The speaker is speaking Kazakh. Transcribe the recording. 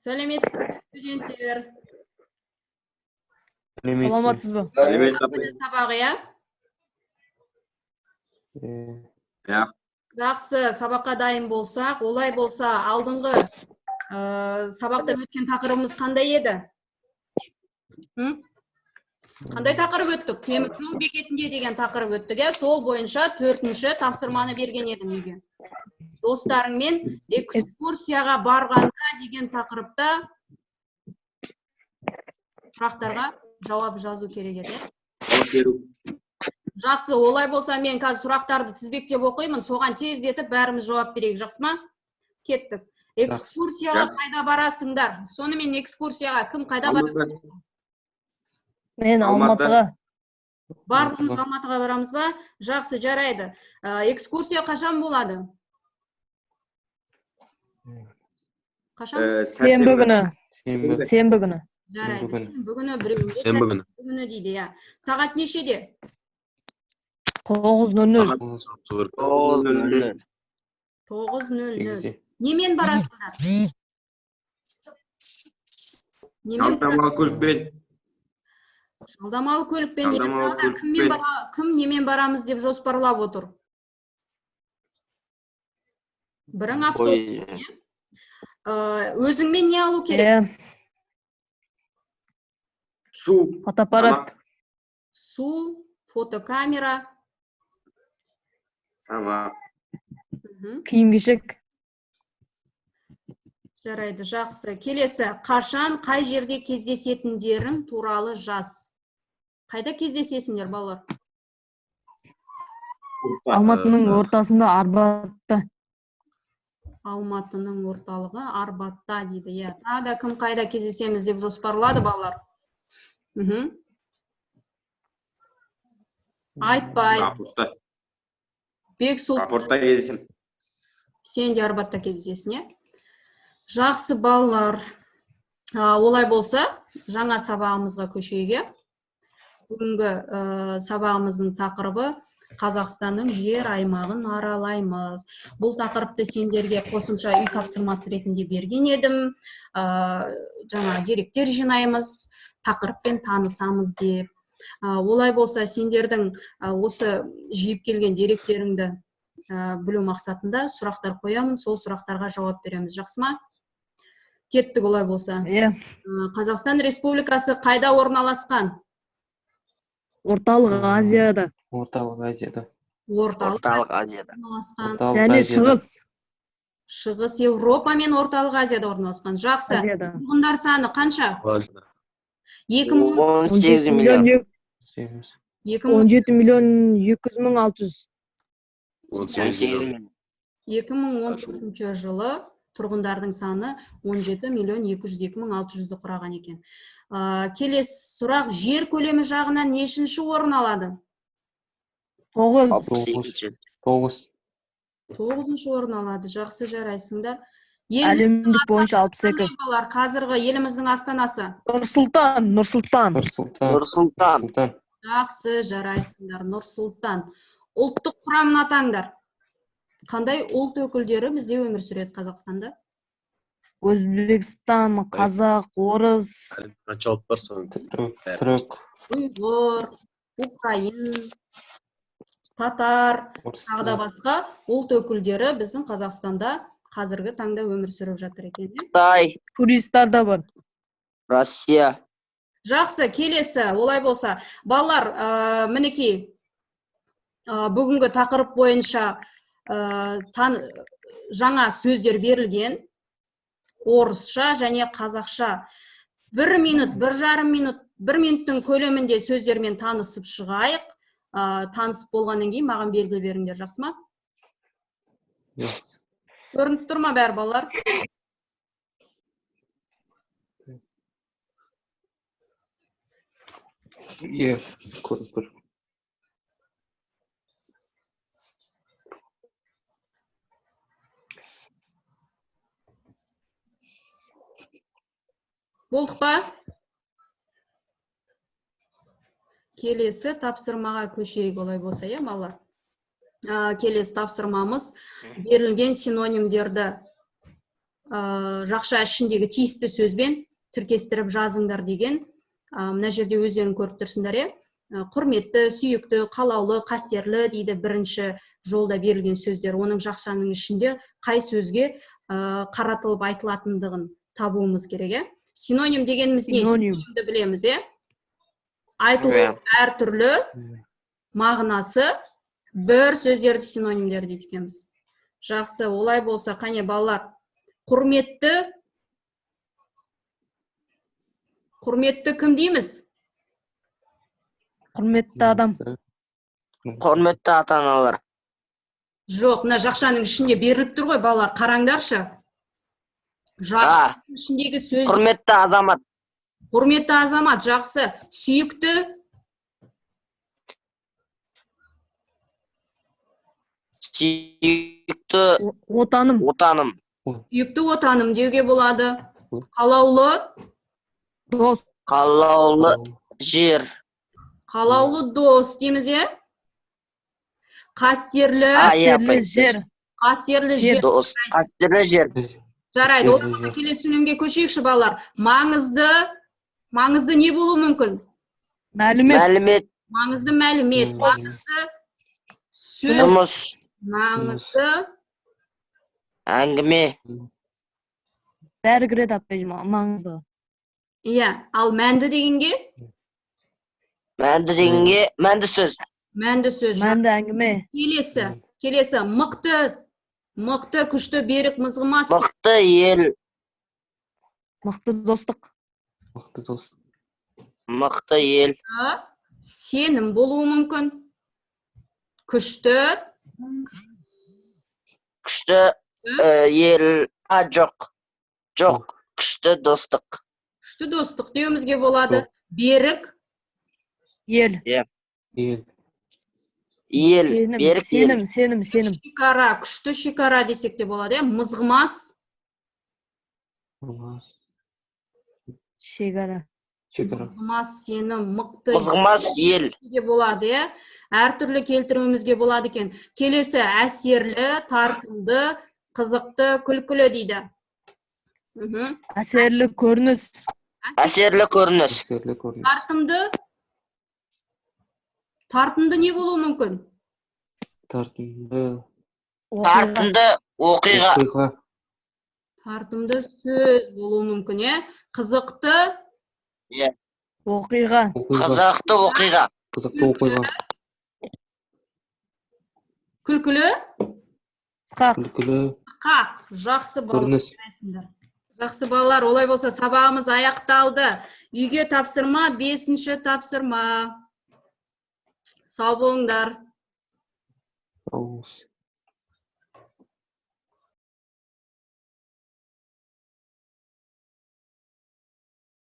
Сәлеметсіз бе, студенттер? Саламатсыз ба? Сәлеметсіз, апай. Сабақ, иә? Иә. Жақсы, сабаққа дайын болсақ, олай болса, алдыңғы сабақта өткен тақырыбымыз қандай еді? М? Қандай тақырып өттік? Темір жол бекетінде деген тақырып өттік, иә? Сол бойынша төртінші тапсырманы берген едім үйге. Достарыңмен экскурсияға барғанда деген тақырыпта сұрақтарға жауап жазу керек еді, иә? Жауап беру. Жақсы, олай болса, мен қазір сұрақтарды тізбектеп оқимын, соған тездетіп бәріміз жауап берейік, жақсы ма? Кеттік. Экскурсияға Жақсы. қайда барасыңдар? Сонымен, экскурсияға кім қайда барады? Алматы. Мен Алматы. Алматыға. Барлығымыз Алматыға барамыз ба? Жақсы, жарайды. Экскурсия қашан болады? Қашан? Сенбі күні. Сенбі. Сенбі күні. Жарайды. Сенбі күні. Сенбі күні біреуінде. Сенбі күні. Сенбі күні дейді, иә. Сағат нешеде? 9:00. 9:00. 9:00. 8-де. Немен барасыңдар? Немен? Жалдамалы көлікпен. Жалдамалы көлікпен. Енді Жалдамалы тағы да кіммен көлікпен. Кім немен барамыз деп жоспарлап отыр? Бірің автобус. Өзіңмен не алу керек? Иә. Су. Фотоаппарат. Су, фотокамера. Тамақ. Киім кешек. Жарайды, жақсы. Келесі, қашан, қай жерде кездесетіндерің туралы жаз. Қайда кездесесіңдер, балалар? Алматының ортасында, Арбатта. Алматының орталығы Арбатта дейді, иә. Тағы да кім қайда кездесеміз деп жоспарлады, балалар? Айтпай. Апортта. Бексұлтан. Апортта кездесемін. Сен де Арбатта кездесесің, иә? Жақсы, балалар. Олай болса, жаңа сабағымызға көшейік, иә? Бүгінгі сабағымыздың тақырыбы: Қазақстанның жер аймағын аралаймыз. Бұл тақырыпты сендерге қосымша үй тапсырмасы ретінде берген едім. Жаңа деректер жинаймыз, тақырыппен танысамыз деп. Олай болса, сендердің осы жиып келген деректеріңді білу мақсатында сұрақтар қоямын, сол сұрақтарға жауап береміз, жақсы ма? Кеттік олай болса. Иә. Қазақстан Республикасы қайда орналасқан? Орталық Азияда. Орталық Азияда. Орталық Орталық Азияда. орналасқан. Орталық Және Азияда. Шығыс Шығыс Еуропа мен Орталық Азияда орналасқан. Жақсы. Азияда. Тұрғындар саны қанша? 2000 18 миллион. 8. 2000 17 миллион 200 мың 600. 18 миллион. 18 миллион. 2014 жылы тұрғындардың саны 17 миллион 202 мың 600-ді құраған екен. Келесі сұрақ: жер көлемі жағынан нешінші орын алады? 9. 68. 9. Тоғызыншы орын алады. Жақсы, жарайсыңдар. Еліміздің Әлемдік бойынша 62. қандай, балалар, қазіргі еліміздің астанасы? Нұр Сұлтан, Нұр Сұлтан. Нұр Сұлтан. Нұр Сұлтан. Сұлтан. Жақсы, жарайсыңдар. Нұр Сұлтан. Ұлттық құрамын атаңдар. Қандай ұлт өкілдері бізде өмір сүреді, Қазақстанда? Өзбекстан, қазақ, орыс. Қанша ұлт бар соның? Түрік. Түрік. Ұйғыр, украин, татар, Орыс. тағы да басқа ұлт өкілдері біздің Қазақстанда қазіргі таңда өмір сүріп жатыр екен, иә? Қытай, Туристар да бар. Россия. Жақсы, келесі, олай болса, балалар, мінекей, бүгінгі тақырып бойынша жаңа сөздер берілген, орысша және қазақша. Бір минут, 1,5 минут, бір минуттың көлемінде сөздермен танысып шығайық. Танысып болғаннан кейін маған белгі беріңдер, жақсы ма? Жақсы. Көрініп тұр ма бәрі, балалар? Иә, көрініп тұр. Болдық па? Келесі тапсырмаға көшейік олай болса, иә, балалар? Келесі тапсырмамыз: берілген синонимдерді жақша ішіндегі тиісті сөзбен тіркестіріп жазыңдар деген. Мына жерде өздерің көріп тұрсыңдар, иә. Құрметті, сүйікті, қалаулы, қастерлі дейді бірінші жолда берілген сөздер. Оның жақшаның ішінде қай сөзге қаратылып айтылатындығын табуымыз керек, иә. Синоним дегеніміз не? Синоним. Синонимді білеміз, иә. Айтылуы Иә. әртүрлі, мағынасы бір сөздерді синонимдер дейді екенбіз. Жақсы, олай болса, қане, балалар, құрметті, құрметті кім дейміз? Құрметті адам. Құрметті ата аналар. Жоқ, мына жақшаның ішінде беріліп тұр ғой, балалар, қараңдаршы. А, Жақшаның ішіндегі сөз. Құрметті азамат. Құрметті азамат, жақсы. Сүйікті? Сүйікті Отаным. отаным. Сүйікті отаным деуге болады. Қалаулы? Дос. Қалаулы жер. Қалаулы дос дейміз, иә. Қастерлі? А, иә, Қастерлі апай. жер. Қастерлі Жер. жер. Дос. Қастерлі жер. Жарайды, олай Қастерлі болса, жер. келесі сөйлемге көшейікші, балалар. Маңызды, маңызды не болуы мүмкін? Мәлімет. Мәлімет. Маңызды мәлімет, маңызды сөз, Жұмыс. маңызды Әңгіме. Бәрі кіреді, апай, маңызды. Иә, ал мәнді дегенге? Мәнді дегенге мәнді сөз. Мәнді сөз. Мәнді әңгіме. Келесі, келесі мықты, мықты, күшті, берік, мызғымас. Мықты ел. Мықты достық. Мықты дос. Мықты ел. Сенім болуы мүмкін. Күшті. Күшті ел. А, жоқ. Жоқ. Күшті достық. Күшті достық деуімізге болады. Берік. Ел. Ел. Ел. Сенім. Берік ел. Сенім, сенім, сенім. Шекара, күшті шекара десек те болады, иә. Мызғымас. Мызғымас. Шекара. Шекара. Мызғымас сенім, мықты Мызғымас ел. де болады, иә. Әртүрлі келтіруімізге болады екен. Келесі: әсерлі, тартымды, қызықты, күлкілі дейді. Әсерлі көрініс. Әсерлі көрініс. Әсерлі көрініс. Тартымды, тартымды не болуы мүмкін? Тартымды. Оқиға. Тартымды оқиға. Оқиға. Тартымды сөз болуы мүмкін, иә. Қызықты? Оқиға. Оқиға. Қызықты оқиға. Қызықты оқиға. Күлкілі. Сықақ. Күлкілі. Қақ, жақсы, балалар. Көрініс. Жарайсыңдар. Жақсы, балалар, олай болса, сабағымыз аяқталды. Үйге тапсырма, бесінші тапсырма. Сау болыңдар. Сау болыңыз.